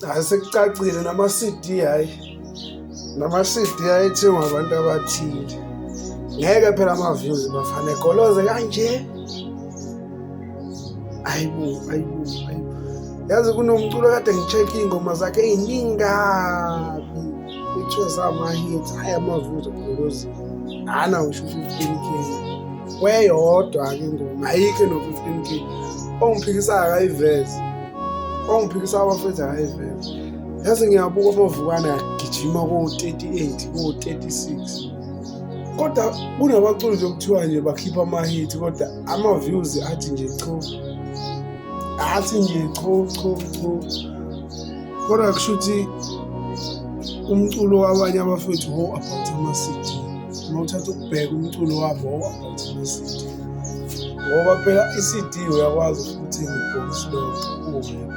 Hayi, sekucacile nama-CD, hhayi, nama-CD ayethengwa abantu abathile. Ngeke phela ama-views bafana egoloze kanje. Ayibo, ayibo, ayibo. Yazi kunomculo kade ngi-check iy'ngoma zakhe ey'ningi kabi, kuthiwa zama-hits, hhayi, ama-views agolozile, anawo ngisho u-15K kweyodwa-ke ingoma, ayikho eno-15K. Ongiphikisayo akayiveze, ongiphikisayo abafethu akayiveze. Yazi ngiyabuka amavukane agijima ko-38, ko-36, kodwa kunabaculi nje okuthiwa nje bakhipha ama-hit, kodwa ama-views athi nje cho, athi nje cho cho cho. Kodwa kusho ukuthi umculo wabanye abafethu wo about ama-CD, uma uthatha ukubheka umculo wabo wo about ama-CD, ngoba phela i-CD uyakwazi ukuthenga ibhokisi lonke uwedwa,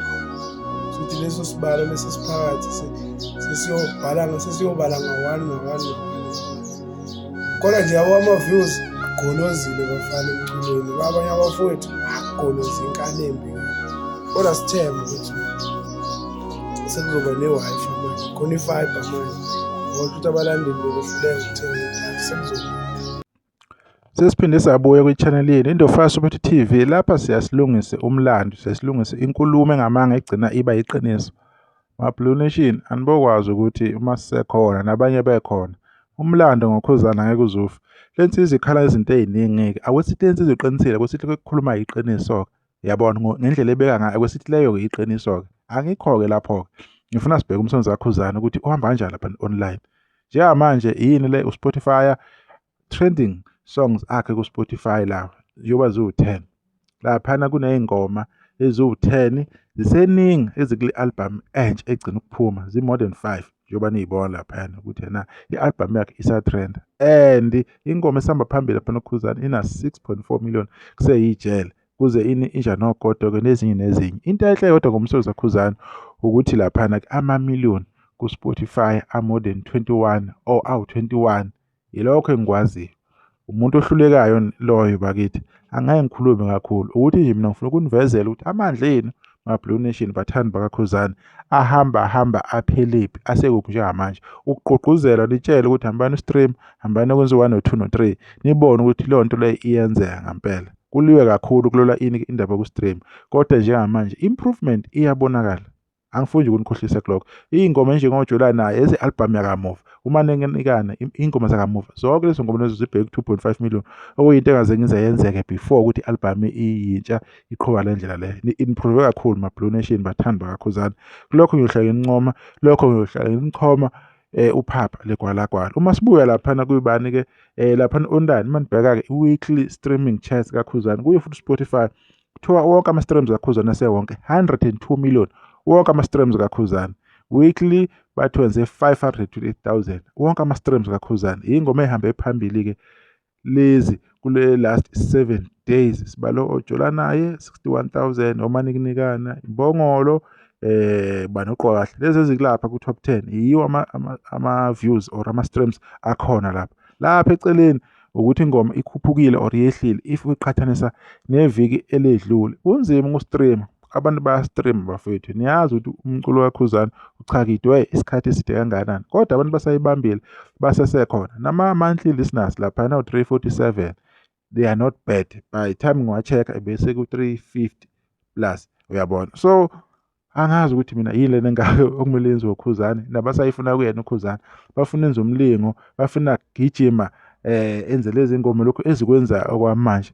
futhi leso sibalo lesi siphakathi sesiyobhala, sesiyobala nga-one, nga-one, nga-one. Kodwa nje yabo, ama-views agolozile bafana emculweni abanye abafowethu, agoloze inkani embi kabi. Kodwa sithembe ukuthi sekuzoba ne-Wi-Fi manje, khona i-fibre manje, ngoba ukuthi abalandeli bebehluleka ukuthenga idatha, sekuzoba Sesiphinde sabuya kwi-channel yenu Indofaya Soweto TV. Lapha siyasilungise umlando, siyasilungise inkulumo engamanga egcina iba yiqiniso. Ma-Blue Nation, anibokwazi ukuthi uma sisekhona nabanye bekhona, umlando ngoKhuzani angeke uzufe. Le nsizwa ikhala izinto ey'ningi-ke, akwesithi le nsizwa iqinisile, akwesithi kukhuluma iqiniso-ke, yabona ngendlela ebeka ngayo, akwesithi leyo-ke iqiniso-ke. Angikho-ke lapho-ke, ngifuna sibheke umsebenzi kaKhuzani ukuthi uhamba kanjani lapha online. Njengamanje yini le uSpotify trending songs akhe ku-Spotify lawa njengoba ziwu-10 laphana, kuney'ngoma eziwu-10 ziseningi ezikule album entsha egcina ukuphuma, zi-more than 5, njengoba niyibona laphayana ukuthi ena i-album yakhe isa-trend and ingoma esihamba phambili laphana uKhuzani ina 6.4 million, kuseyijele kuze ini inja nogodo-ke nezinye nezinye. Into enhle kodwa ngomsebenzi kaKhuzani ukuthi laphana ama-million ku-Spotify a-more than 21 or awu-21. Yilokho engikwaziyo. Umuntu ohlulekayo loyo bakithi, angeke ngikhulume kakhulu, ukuthi nje mina ngifuna ukunivezela ukuthi amandla enu ma-Blue Nation, bathandi bakaKhuzani, ahamba hamba aphelephi, asekuphi njengamanje, ukugqugquzela nitshele ukuthi hambani stream, hambani okwenza u-1 no-2 no-3, nibone ukuthi leyo nto leyo iyenzeka ngampela. Kuliwe kakhulu kulola ini indaba yoku-stream, kodwa njengamanje improvement iyabonakala. Angifuni nje ukunikhohlisa kulokho. Iy'ngoma enjengoJola naye eze-album yakamuva, uma ninikana iy'ngoma zakamuva zonke lezo ngoma lezo zibheke ku-2.5 million, okuyinto engaze ngize yenzeke before ukuthi i-album iyintsha iqhuba le ndlela le. Ni-improve kakhulu ma-Blue Nation, bathandi bakaKhuzani. Kulokho ngiyohlala nginincoma, lokho ngiyohlala nginichoma uphapha legwalagwala. Uma sibuya laphana kuyibani-ke laphana online, uma nibheka-ke i-weekly streaming charts kaKhuzani kuyo futhi Spotify, kuthiwa wonke ama-streams kaKhuzani asewonke 102 million, wonke ama-streams kaKhuzani weekly bathi wenze 528,000, wonke ama-streams kaKhuzani. Ingoma ehambe phambili-ke lezi kule last 7 days, sibalo ojola naye 61,000, omanikunikana, imbongolo, banoqoka kahle lezi ezikulapha ku top 10, yiwo ama views or ama streams akhona lapha. Lapha eceleni ukuthi ingoma ikhuphukile or yehlile if uyiqhathanisa neviki eledlule. Kunzima uku-stream, abantu baya-stream bafethu, niyazi ukuthi umculo kaKhuzani uchakidwe isikhathi eside kangakanani, kodwa abantu basayibambile, basesekhona. Nama-monthly listeners laphana u-347, they are not bad. By time ngiwa-check-a bese ku-350 plus, uyabona. So angazi ukuthi mina yini lena engako okumele yenziwe uKhuzani, nabasayifuna kuyena uKhuzani, bafuna enze umlingo, bafuna gijima enze lezi ngoma lokhu ezikwenza okwamanje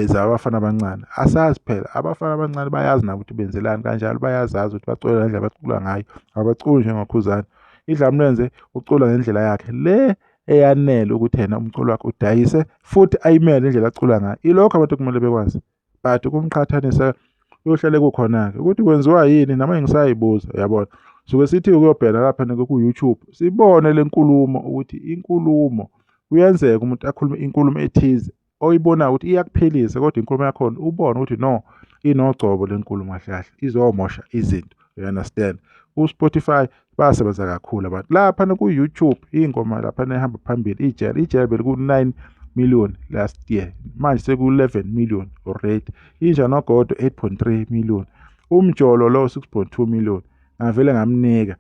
zabafana abancane. Asazi phela, abafana abancane bayazi nabo ukuthi benzelani kanjalo, bayazazi ukuthi bacula ngendlela abacula ngayo, abaculi njengoKhuzani. Idlamlenze ucula ngendlela yakhe le eyanele ukuthi yena umculo wakhe udayise futhi ayimele indlela acula ngayo. Ilokho abantu kumele bekwazi, but ukumqhathanisa kuyohlale kukhona-ke ukuthi kwenziwa yini, nami ngisayibuza, uyabona. Suke sithi ukuyobheka lapha ku-YouTube sibone le nkulumo, ukuthi inkulumo kuyenzeka umuntu akhulume inkulumo ethize oyibonayo ukuthi iyakuphelisa, kodwa inkulumo yakhona ubone ukuthi no, inogcobo le nkulumo, kahle kahle izomosha izinto, you understand. Ku-Spotify bayasebenza kakhulu abantu. Lapha ku-YouTube iy'ngoma laphana ehamba phambili ijele, ijele beliku-9 million last year, manje seku-11 million already. Inja nogodo 8.3 million, umjolo lo 6.2 million. Ngavele ngamnika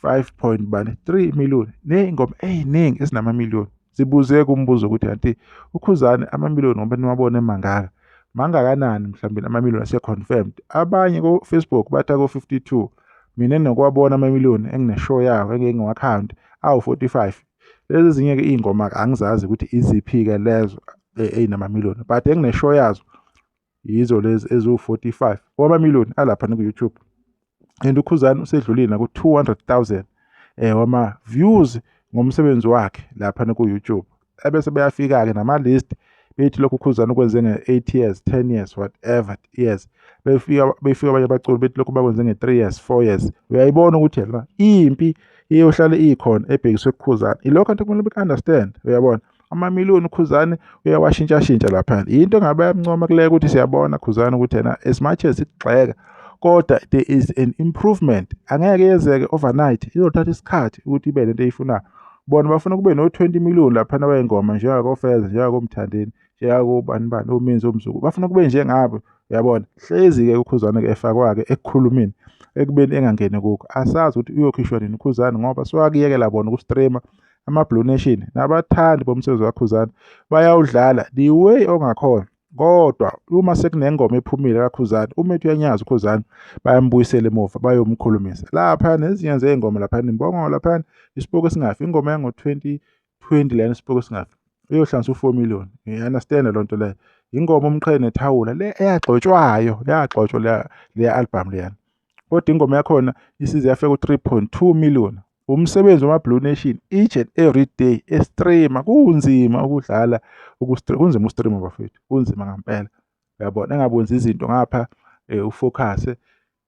5 point bani 3 million ney'ngoma ey'ningi ezinamamiliyoni. Zibuze kumbuzo ukuthi kanti uKhuzani amamiliyoni ngoba niwabone mangaka, mangakanani mhlawumbe amamiliyoni ase-confirmed. Abanye ko-Facebook bathi ako-52, mina enokuwabona amamiliyoni engine-sure yawo engeke ngiwakhawunte awu-45. Lezi ezinye-ke iy'ngoma angizazi ukuthi iziphi-ke lezo ey'namamiliyoni, but engine-sure yazo yizo lezi eziwu-45 wamamiliyoni alapha ku-YouTube. And uKhuzani usedlulile naku-200,000 wama-views ngomsebenzi wakhe lapha ku-YouTube. Ebese beyafika-ke nama-list bethi lokhu uKhuzani ukwenze nge-8 years, 10 years, whatever years. Befika abanye abaculi bethi lokhu bakwenze nge-3 years, 4 years. Uyayibona ukuthi yena impi iyohlale ikhona ebhekiswe kuKhuzani. Ilokho into kumele beku-understand, uyabona. Amamiliyoni uKhuzani uyawashintshashintsha laphana. Yinto engabe bayamncoma kuleyo ukuthi siyabona Khuzani ukuthi yena as much as ikugxeka kodwa there is an improvement. Angeke yenzeke overnight, izothatha isikhathi ukuthi ibe lento eyifunayo. Bona bafuna kube no-20 million laphana wey'ngoma njengakoFeza, njengakoMthandeni, njengakobani bani, oMenzi oMzuku, bafuna kube njengabo, uyabona. Hlezi-ke uKhuzani-ke efakwa-ke ekukhulumeni ekubeni engangeni kukho. Asazi ukuthi uyokhishwa nini uKhuzani ngoba sewakuyekela bona uku-streama. Ama-Blue Nation nabathandi bomsebenzi kaKhuzani bayawudlala the way ongakhona, kodwa uma sekunengoma ephumile kaKhuzani, uma ethi uyanyaza uKhuzani bayambuyisela emuva bayomkhulumisa lapha. Nezinye zey'ngoma laphana, imbongolo laphana, Isipoki Esingafi, ingoma yango-2020 lena, Isipoki Esingafi iyohlanganisa u-4 million. Ngiya-understand loo nto leyo. Ingoma Umqhele Nethawula le eyagxotshwayo, yagxotshwa leya album leyana, kodwa ingoma yakhona isize yafika ku-3.2 million. Umsebenzi wama-Blue Nation each and every day e-streama. Kunzima ukudlala, kunzima uku-streama bafethu, kunzima ngampela, uyabona. Engabe wenza izinto ngapha u-focus,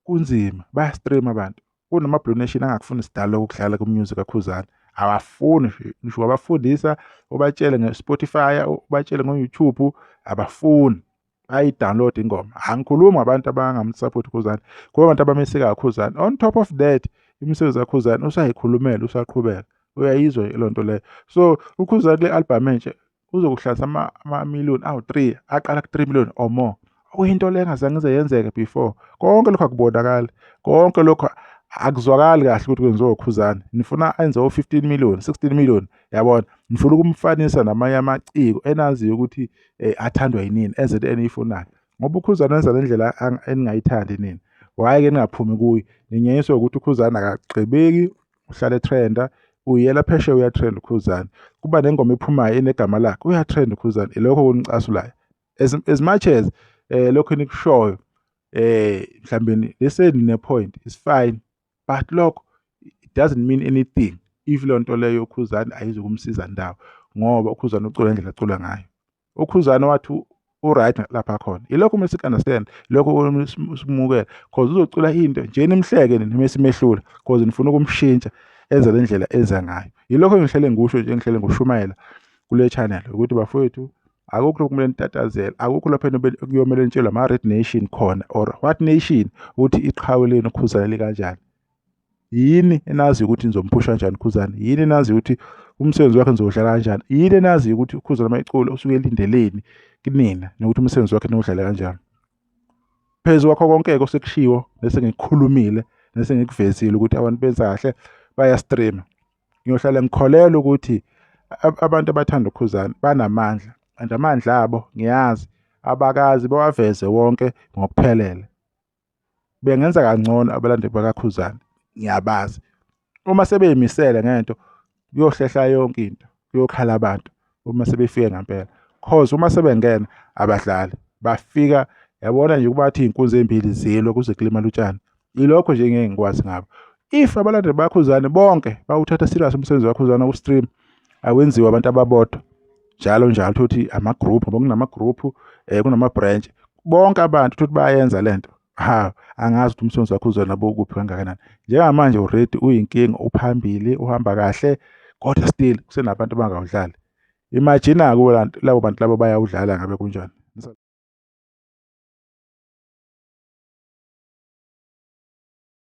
kunzima. Baya-streama abantu. Kunama-Blue Nation angakufuni sidalo ukudlala ku-music kaKhuzani, awafuni ngisho wabafundisa, ubatshele nge-Spotify, ubatshele ngo-YouTube, abafuni, bayayi-download ingoma. Angikhulumi ngabantu abangam-support uKhuzani, kuba abantu abamesekayo uKhuzani. On top of that, imisebenzi kaKhuzani usayikhulumela, usaqhubeka, uyayizwa loo nto leyo. So uKhuzani kule album entsha uzokuhlanganisa amamiliyoni awu-3, aqala ku-3 million or more, okuyinto le engazange ize yenzeke before. Konke lokhu akubonakali, konke lokhu akuzwakali kahle ukuthi kwenziwa uKhuzani. Nifuna enze o-15 million, 16 million, yabona. Nifuna ukumfanisa namanye amaciko enaziyo ukuthi athandwa yinini, enze into eniyifunayo, ngoba uKhuzani wenza le ndlela eningayithandi nina. Why-ke ningaphumi kuye? Ninyenyiswa ukuthi uKhuzani akagqibeki, uhlala e-trenda, uyela phesheya uya-trend uKhuzani, kuba nengoma ephumayo enegama lakhe, uya-trend uKhuzani. Ilokho okunicasulayo. As much as lokho enikushoyo mhlawumbe lese nine-point, is fine, but lokho it doesn't mean anything if leyo nto leyo uKhuzani ayizukumsiza ndawo, ngoba uKhuzani ucula ngendlela acula ngayo. UKhuzani wathi u-right lapha khona, ilokho kumele siku-understand, lokho kumele simukele, cause uzocula into nje nimhleke nina mese imehlula, cause nifuna ukumshintsha enze le ndlela enza ngayo. Yilokho engihlele ngikusho nje, engihlele ngishumayela kule channel ukuthi bafowethu, akukho lokhu kumele nitatazele, akukho lapho ekuyomele nitshelwe ama-Red Nation khona or what nation ukuthi iqhawe lenu uKhuzani likanjani. Yini enaziyo ukuthi nizomphusha kanjani uKhuzani? Yini enaziyo ukuthi umsebenzi wakhe nizowudlala kanjani? Yini enaziyo ukuthi uKhuzani uma ecula usuke elindeleni kunina, nokuthi umsebenzi wakhe niwudlale kanjani? Phezu kwakho konke-ke osekushiwo nesengikukhulumile nesengikuvezile ukuthi abantu benza kahle, baya-streama, ngiyohlala ngikholelwa ukuthi abantu abathanda uKhuzani banamandla, and amandla abo ngiyazi abakazi bawaveze wonke ngokuphelele. Bengenza kangcono abalandeli bakaKhuzani, ngiyabazi. Uma sebeyimisele ngento kuyohlehla yonke into, kuyokhala abantu uma sebefike ngempela, cause uma sebengena abadlali bafika, yabona nje kubathi iy'nkunzi ey'mbili zilwe kuze kulimale utshani. Ilokho nje engeke ngikwazi ngabo. If abalandeli bakaKhuzani bonke bawuthatha serious umsebenzi kaKhuzani woku-stream, awenziwe abantu ababodwa njalo njalo, utholukuthi ama-group, ngoba kunama-group, kunama-branch, bonke abantu utholukuthi bayayenza lento, ha, angazi ukuthi umsebenzi wakhe uzona ukuphi kangakanani. Njengamanje already uyinkinga, uphambili, uhamba kahle, kodwa still kusenabantu abangawudlali. Imagine-ke labo bantu labo bayawudlala ngabe kunjani.